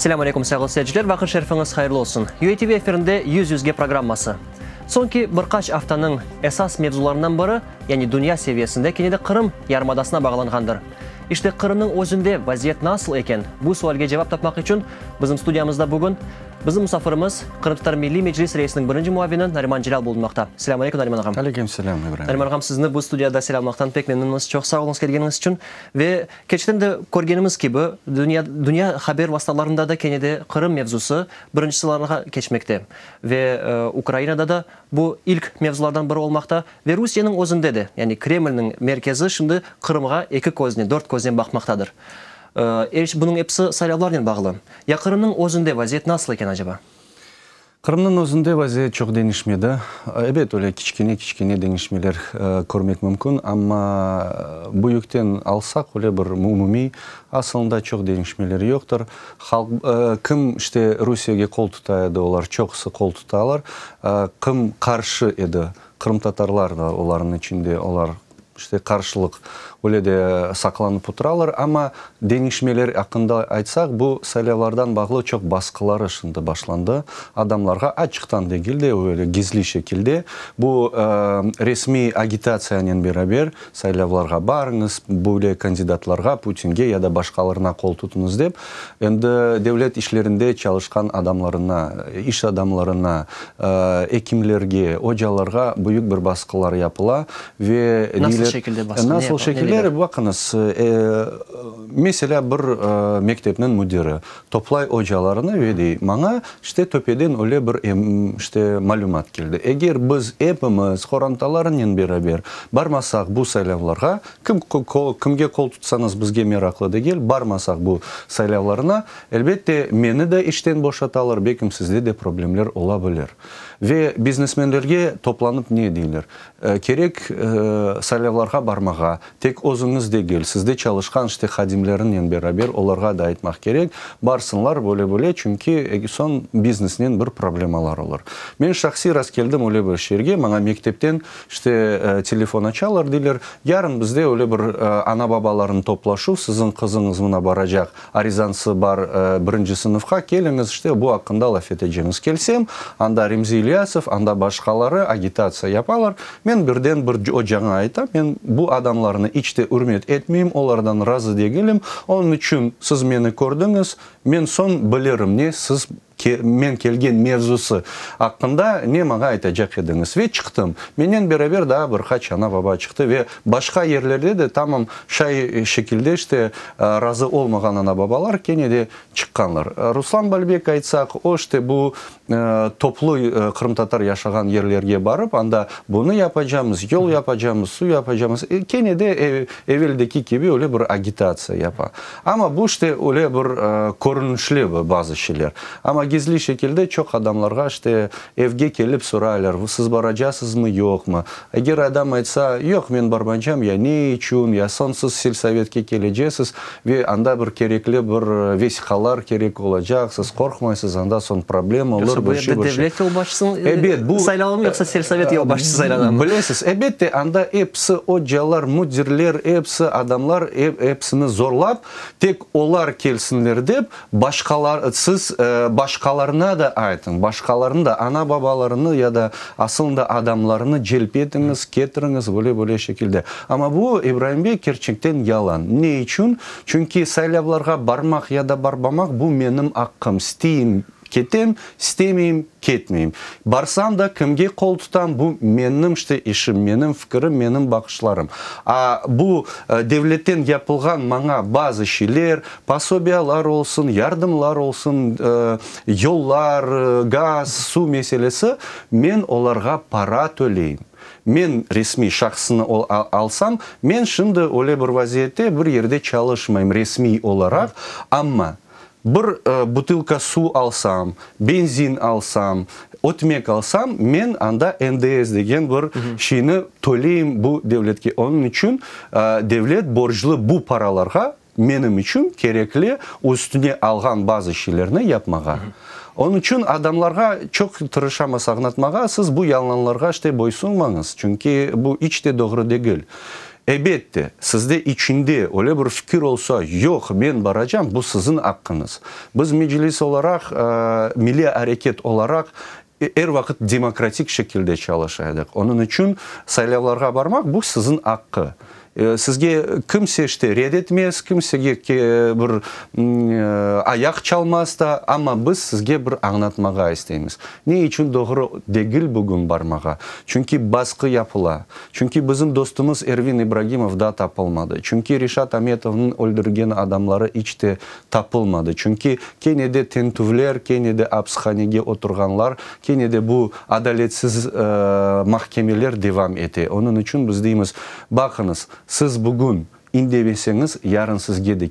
Selâm aleyküm, sayğılı seyirciler, vaqıt şerifiñiz hayırlı olsun. UATV efirinde Yüz yüzge programması. Soñki bir qaç aftanıñ esas mevzularından biri, yani dünya seviyesinde kene de Qırım yarımadasına bağlanğandır. İşte Qırımnıñ özünde vaziyet nasıl eken, bu sualge cevap tapmaq içün bizim studiyamızda bugün bizim musafirimiz, Qırımtatar Milliy Meclis reisiniñ birinci muavini Nariman Celâl bulunmaqta. Selâm aleyküm, Nariman ağam. Aleyküm selâm, İbrahim. Nariman ağam, sizni bu studiyada selâmlamaqtan pek memnünmiz. Çoq sağ oluñız kelgeniñiz içün. Ve Keçten de körgenimiz kibi, dünya dünya haber vastalarında da kene de Qırım mevzusı birinci sıralarğa keçmekte. Ve Ukrainada da bu ilk mevzulardan biri olmaqta ve Rusiyeniñ özünde de, yani Kremlniñ merkezi şimdi Qırımğa eki köznen, dört köznen baqmaqtadır. Bunıñ episi saylavlarnen bağlı. Ya Qırımnıñ özünde vaziyet nasıl eken acaba? Qırımnıñ özünde vaziyet çoq deñişmedi. Ebet, öyle kiçkene-kiçkene deñişmeler körmek mümkün, amma büyükten alsaq, öyle bir umumiy asılında çoq deñişmeler yoqtır. Halq, kim işte Rusiyege qol tuta edi, olar çoqusı qol tutalar. Kim qarşı edi, qırımtatarlar da olarnıñ içinde, olar İşte, qarşılıq öyle de saqlanıp oturalar, amma deñişmeler aqqında aytsaq, bu saylavlardan bağlı çoq basqıları şimdi başlandı adamlarğa, açıqtan degil de, öyle gizli şekilde, bu resmiy agitatsiyanen beraber saylavlarğa barıñız, böyle kandidatlarğa, Putinge ya da başqalarına qol tutuñız dep, endi devlet işlerinde çalışqan adamlarına, iş adamlarına, ekimlerge, ocalarğa büyük bir basqılar yapıla. Ve Nasıl şekilde basqı? Nasıl şekilde? Baqıñız, meselâ, bir mektepniñ müdiri toplay ocalarını ve dey, maña, işte, töpeden öyle bir, işte, malümat keldi. Eger biz epimiz qorantalarınen beraber barmasaq bu saylavlarğa, kim kimge qol tutsañız bizge meraqlı degil, barmasaq bu saylavlarına, elbette, meni de işten boşatalar, belkim sizde de problemler ola bilir. Ve biznesmenlerge toplanıp ne deyler? Kerek saylavlarğa barmağa, tek özüñiz degil, sizde çalışqan işte hadimlerinen beraber olarğa da aytmaq kerek, barsınlar böyle-böyle, çünki soñ biznesnen bir problemalar olur. Men şahsiy rastkeldim öyle bir şeerge, maña mektepten işte telefon açalar, deyler, yarın bizde öyle bir ana-babalarnıñ toplaşuv, siziñ qızıñız mına baracaq, Arizansı bar birinci sınıfqa, keliñiz, işte, bu aqqında laf etecemiz. Kelsem, anda Remzi İlyasov, anda başqaları agitatsiya yapalar. Men birden bir ocaña aytam, men bu adamlarnı iç te ürmet etmeyim, olardan razı degilim. Onıñ içün siz meni kördiñiz, men soñ bilirim ne siz men kelgen mevzusı aqqında ne maña aytacaq ediñiz. Ve çıqtım. Mennen beraber daa bir qaç ana-baba çıqtı ve başqa yerlerde de tamam şay şekilde işte razı olmağan ana-babalar kene de çıqqanlar. Ruslan Balbek aytsaq, o işte bu toplu qırımtatar yaşağan yerlerge barıp, anda bunı yapacamız, yol yapacamız, suv yapacamız, kene de eveldeki kibi öyle bir agitatsiya yapa. Amma bu işte öyle bir körünişli bazı şeyler. Amma gizli şekilde çoq adamlarğa işte evge kelip soraylar, siz baracasızmı, yoqmı? Eger adam aytsa, yoq, men barmaycam, ya ne içün, ya soñ siz selsovetke kelecesiz ve anda bir kerekli bir vesiqalar kerek olacaq, siz qorqmaysız, anda soñ problem olur, Yoqsa bu bir şey, yerde bir şey. devlet yolbaşçısın Ebet, bu saylanamı, yoqsa selsovet yolbaşçısı saylanamı? Bilesiz, ebette, anda episi ocalar, müdirler, episi adamlar, episini zorlap, tek olar kelsinler dep, başqalar, siz başqalarına da aytıñ, başqalarını da, ana-babalarını ya da asılında adamlarını celp etiñiz, ketiriñiz, böyle-böyle şekilde. Amma bu, İbraim bey, kerçekten yalan. Ne içün? Çünki saylavlarğa barmaq ya da barmamaq, bu menim aqqım. İsteyim, ketem, istemeyim, ketmeyim. Barsam da, kimge qol tutam, bu menim işte işim, menim fikirim, menim baqışlarım. A bu devletten yapılğan maña bazı şeyler, posobiyalar olsun, yardımlar olsun, yollar, gaz, suv meselesi, men olarğa para töleyim. Men resmiy şahsını alsam, men şimdi öyle bir vaziyette bir yerde çalışmayım resmiy olaraq, amma bir butılka suv alsam, benzin alsam, ötmek alsam, men anda NDS degen bir şeyni töleyim bu devletke. Onıñ içün devlet borclu bu paralarğa menim içün kerekli üstüne alğan bazı şeylerni yapmağa. Onıñ içün adamlarğa çoq tırışamız añlatmağa, siz bu yalanlarğa işte boysunmañız, çünki bu iç te doğru degil. Ebette, sizde içinde öyle bir fikir olsa, yoq, men baracam, bu siziñ aqqıñız. Biz Meclis olaraq, milliy areket olaraq er vaqıt demokratik şekilde çalışa edik. Onıñ içün saylavlarğa barmaq, bu siziñ aqqı. Sizge kimse işte red etmez, kimsege bir ayaq çalmaz da, amma biz sizge bir añlatmağa isteymiz. Ne içün doğru degil bugün barmağa? Çünki basqı yapıla. Çünki bizim dostumız Ervin İbragimov da tapılmadı. Çünki Reşat Ametovnıñ öldürgen adamları iç te tapılmadı. Çünki kene de tintüvler, kene de apishanege oturğanlar, kene de bu adaletsiz mahkemeler devam ete. Onıñ içün biz deymiz, baqıñız, siz bugün İndemeseñiz, yarın sizge de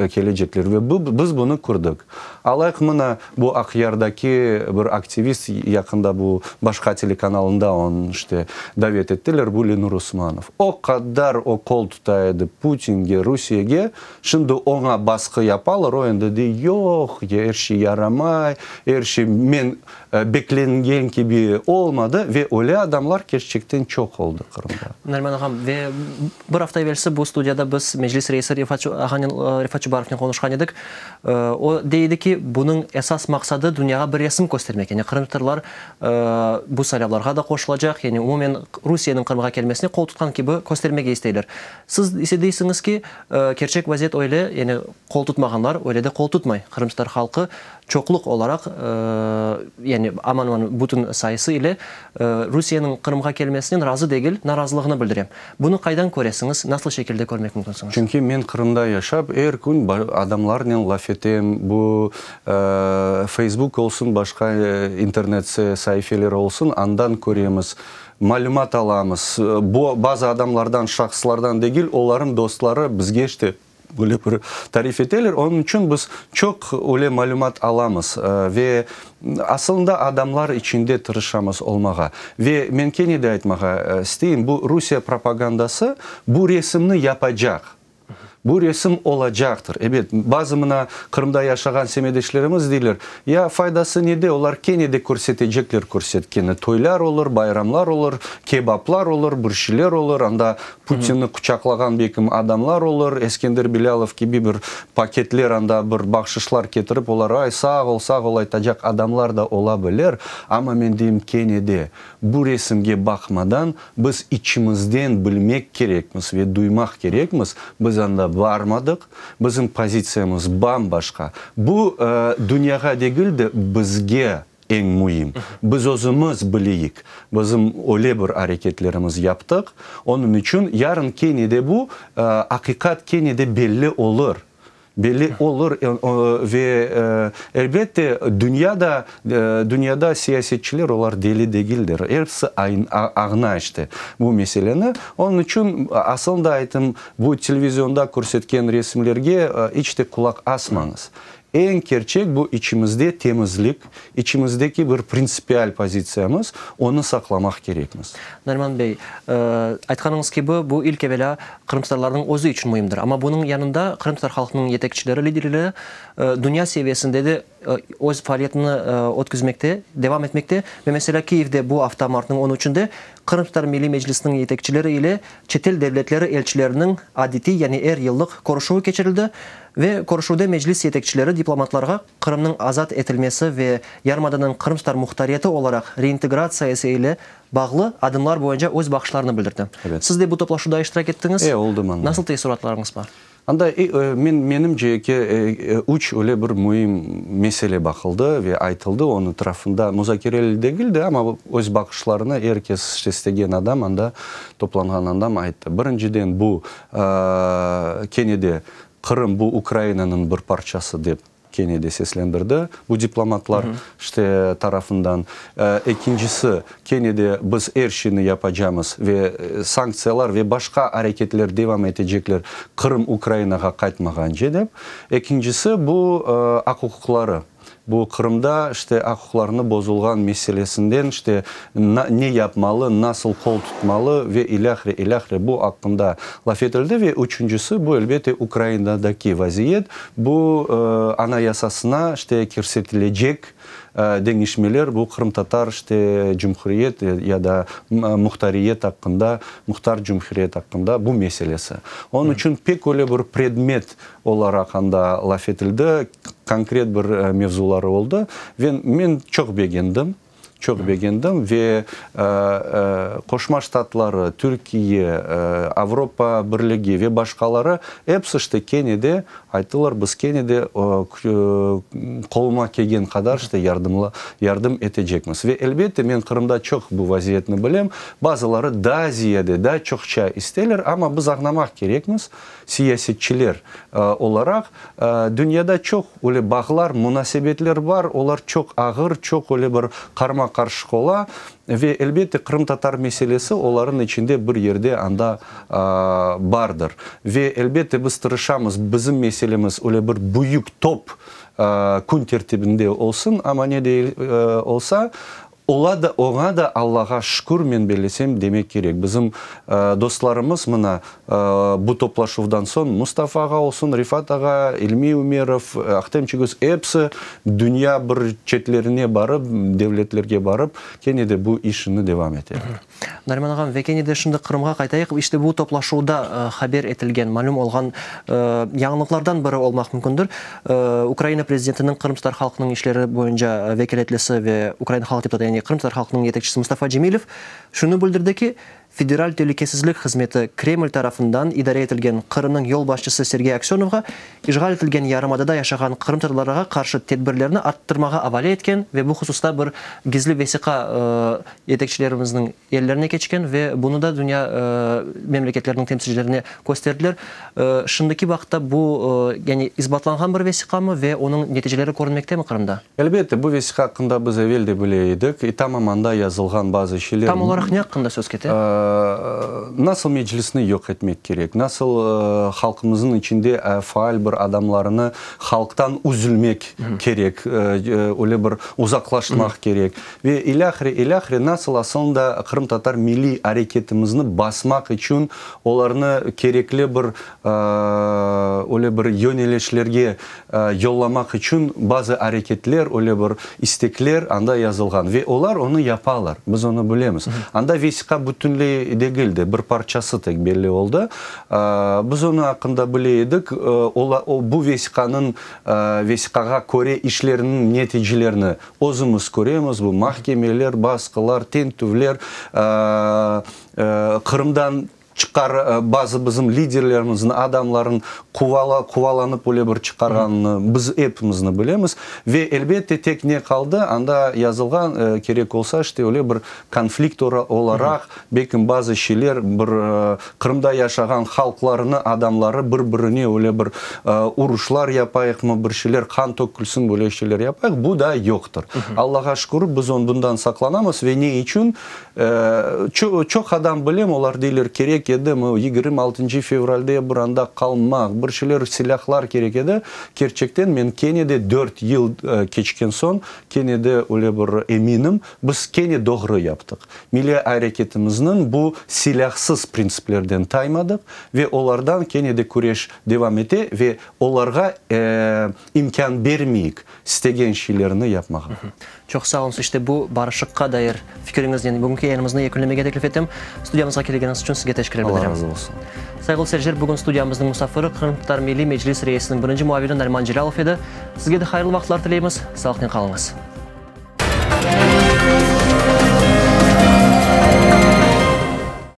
kelecekler. Ve biz bunı kördik. Alayıq, mına, bu Aqyardaki bir aktivist, yaqında bu başqa telekanalında onı işte davet ettiler, bu Lenur Usmanov. O qadar o qol tuta edi Putinge, Rusiyege, şimdi oña basqı yapalar, o endi dey, yoq, er şey yaramay, er şey men Beklengen kibi olmadı ve öyle adamlar kerçekten çoq oldı Qırımda. Nariman ağam, ve bir afta evelsi bu studiyada biz Meclis reisi Refat ağanen, Refat Çubarovnen qonuşqan edik. O dey edi ki, bunıñ esas maqsadı dünyağa bir resim köstermek, yani qırımtatarlar bu saylavlarğa da qoşulacaq, yani umumen Rusiyeniñ Qırımğa kelmesine qol tutqan kibi köstermege isteyler. Siz ise deysiñiz ki, kerçek vaziyet öyle, yani qol tutmağanlar öyle de qol tutmay. Qırımtatar halqı çoqluq olaraq, yani aman-aman bütün sayısı ile Rusiyeniñ Qırımğa kelmesinen razı degil, narazılığını bildire. Bunı qaydan köresiñiz, nasıl şekilde körmek mümkünsiñiz? Çünki men Qırımda yaşap, er kün adamlarnen laf etem, bu Feysbuk olsun, başqa internet saifeleri olsun, andan köremiz, malümat alamız. Bu bazı adamlardan, şahıslardan degil, olarıñ dostları bizge işte Böyle bir tarif eteler. Onıñ içün biz çoq öyle malümat alamız ve asılında adamlar içinde tırışamız olmağa. Ve men kene de aytmağa isteyim, bu Rusiye propagandası bu resimni yapacaq. Bu resim olacaqtır. Ebet, bazı mına Qırımda yaşağan semetdeşlerimiz deyler, ya faydası nede, olar kene de körsetecekler körsetkeni. Toylar olur, bayramlar olur, kebaplar olur, bir şeyler olur, anda Putinni quçaqlağan bekim adamlar olur, Eskender Bilâlov kibi bir paketler anda bir bahşışlar ketirip olar ay sağ ol, sağ ol aytacaq adamlar da ola bilir, amma men deyim kene de bu resimge baqmadan biz içimizden bilmek kerekmiz ve duymaq kerekmiz, biz anda barmadıq, bizim pozitsiyamız bam-başqa. Bu dünyağa degil de bizge. Eñ müim, biz özümiz bileyik, bizim öyle bir areketlerimiz yaptıq, onıñ içün yarın kene de bu aqiqat kene de belli olur, belli olur ve elbette dünya da, dünyada siyasetçiler olar deli degildir, episi añlay işte bu meseleni, onıñ içün asılında aytım, bu televizionda körsetken resimlerge iç te qulaq asmañız. Eñ kerçek bu içimizde temizlik, içimizdeki bir printsipial pozitsiyamız, onı saqlamaq kerekmiz. Nariman bey, aytqanıñız kibi, bu ilk evelâ qırımtatarlarnıñ özü içün müimdir. Amma bunıñ yanında qırımtatar halqınıñ yetekçileri, liderleri dünya seviyesinde de öz faaliyetini ötküzmekte, devam etmekte. Ve meselâ, Kiyevde bu afta martnıñ on üçünde Qırımtatar Milliy Meclisiniñ yetekçileri ile çetel devletleri elçileriniñ adetiy, yani er yıllıq körüşüvi keçirildi. Ve körüşüvde Meclis yetekçileri diplomatlarğa Qırımnıñ azat etilmesi ve yarımadanıñ qırımtatar muhtariyeti olaraq reintegratsiyası ile bağlı adımlar boyunca öz baqışlarını bildirdi. Siz de bu toplaşuvda iştirak ettiñiz. E, oldım anda. Nasıl teessuratlarıñız bar? Anda, men, menimce, eki, üç öyle bir müim mesele baqıldı ve aytıldı, onıñ etrafında muzakereli degil de, amma öz baqışlarını er kes, işte, istegen adam anda, toplanğan adam ayttı. Birinciden, bu, kene de Qırım bu Ukrainanıñ bir parçası dep kene de seslendirdi bu diplomatlar işte tarafından. Ekincisi, kene de biz er şeyni yapacamız ve sanktsiyalar ve başqa areketler devam etecekler Qırım Ukrainağa qaytmağance dep. Ekincisi, bu aq-uquqları. Bu Qırımda işte aq-uquqlarını bozulğan meselesinden işte ne yapmalı, nasıl qol tutmalı ve ilâhre, ilâhre bu aqqında laf etildi. Ve üçüncisi, bu elbette Ukrainadaki vaziyet, bu Anayasasına işte kirsetilecek deñişmeler, bu qırımtatar işte cumhuriyet ya da muhtariyet aqqında, muhtar cumhuriyet aqqında bu meselesi. Onıñ içün pek öyle bir predmet olaraq anda laf etildi, konkret bir mevzuları oldı ve men çoq begendim, çoq begendim ve Qoşma Ştatları, Türkiye, Avropa Birligi ve başqaları episi işte kene de ayttılar, biz kene de qoluma kelgen qadar işte yardımlı, yardım etecekmiz. Ve elbette men Qırımda çoq bu vaziyetni bilem, bazıları daa ziyade, daa çoqça isteyler, amma biz añlamaq kerekmiz, Siyasetçiler olaraq, dünyada çoq öyle bağlar, munasebetler bar, olar çoq ağır, çoq öyle bir qarma-qarışıq ola ve, elbette, qırımtatar meselesi olarıñ içinde bir yerde anda bardır. Ve, elbette, biz tırışamız, bizim meselemiz öyle bir büyük top kün tertibinde olsun, amma ne de olsa, Ola da, oña da Allağa şükür, men bellesem, demek kerek. Bizim dostlarımız mına bu toplaşuvdan soñ, Mustafa ağa olsun, Refat ağa, İlmi Ümerov, Ahtem Çiygöz, episi dünya bir çetlerine barıp, devletlerge barıp, kene de bu işini devam eteler. Nariman ağam, ve kene de şimdi Qırımğa qaytayıq. İşte bu toplaşuvda haber etilgen, malüm olğan yañılıqlardan biri olmaq mümkündir. Ukraina prezidentiniñ qırımtatar halqınıñ işleri boyunca vekâletlisi ve Ukraina halq deputatı, yani qırımtatar halqınıñ yetekçisi Mustafa Cemilev şunı bildirdi ki, Federal telükesizlik hızmeti Kreml tarafından idare etilgen Qırımnıñ yolbaşçısı Sergey Aksönovğa işğal etilgen yarımadada yaşağan qırımtatarlarğa qarşı tedbirlerni arttırmağa avale etken ve bu hususta bir gizli vesiqa yetekçilerimizniñ ellerine keçken ve bunı da dünya memleketleriniñ temsilcilerine kösterdiler. Şimdiki vaqıtta bu, yani isbatlanğan bir vesiqamı ve onıñ neticeleri körünmektemi Qırımda? Elbette, bu vesiqa aqqında biz evel de bile edik. E, tamam anda yazılğan bazı şeyler. Tam olaraq ne aqqında söz kete? Nasıl Meclisni yoq etmek kerek, nasıl halqımıznıñ içinde faal bir adamlarını halqtan üzülmek kerek, öyle bir uzaqlaştırmaq kerek. Ve ilâhre, ilâhre, nasıl asılında qırımtatar milliy areketimizni basmaq içün olarnı kerekli bir, öyle bir yönelişlerge yollamaq içün bazı areketler, öyle bir istekler anda yazılğan. Ve olar onı yapalar, biz onı bilemiz. Anda vesiqa bütünley degil de, bir parçası tek belli oldı. Biz onı aqqında bile edik, bu vesiqanıñ, vesiqağa köre işleriniñ neticelerini Özümiz köremiz, bu mahkemeler, basqılar, tintüvler, Qırımdan çıqar, bazı bizim liderlerimizniñ, adamlarnıñ quvala, quvalanıp öyle bir çıqarğanını biz epimizni bilemiz. Ve elbette tek ne qaldı, anda yazılğan, kerek olsa, işte öyle bir konflikt olaraq, belkim bazı şeyler bir Qırımda yaşağan halqlarını, adamları bir-birine öyle bir uruşlar yapayıqmı, bir şeyler, qan tökülsin, böyle şeyler yapayıq, bu da yoqtır. Allağa şükür, biz bundan saqlanamız ve ne içün? Çoq adam bilem, olar deyler, kerek edimi 26 fevralde bir anda qalmaq, bir şeyler, silâhlar kerek edi. Kerçekten, men kene de dört yıl keçken soñ, kene de öyle bir eminim, biz kene doğru yaptıq. Milliy areketimizniñ bu silâhsız printsiplerden taymadıq ve olardan kene de küreş devam ete ve olarğa imkân bermeyik istegen şeylerini yapmağa. Çoq sağ oluñız. İşte bu barışıqqa dair fikiriñiznen bugünki yayınımıznı yekünlemege teklif etem. Studiyamızğa kelgeniñiz içün sizge teşekkürler bildirem. Allah razı olsun. Sayğılı seyirciler, bugün studiyamıznıñ musafiri Qırımtatar Milliy Meclis reisiniñ birinci muavini Nariman Celâlov edi. Sizge de hayırlı vaqıtlar tileymiz. Sağlıqnen qalıñız.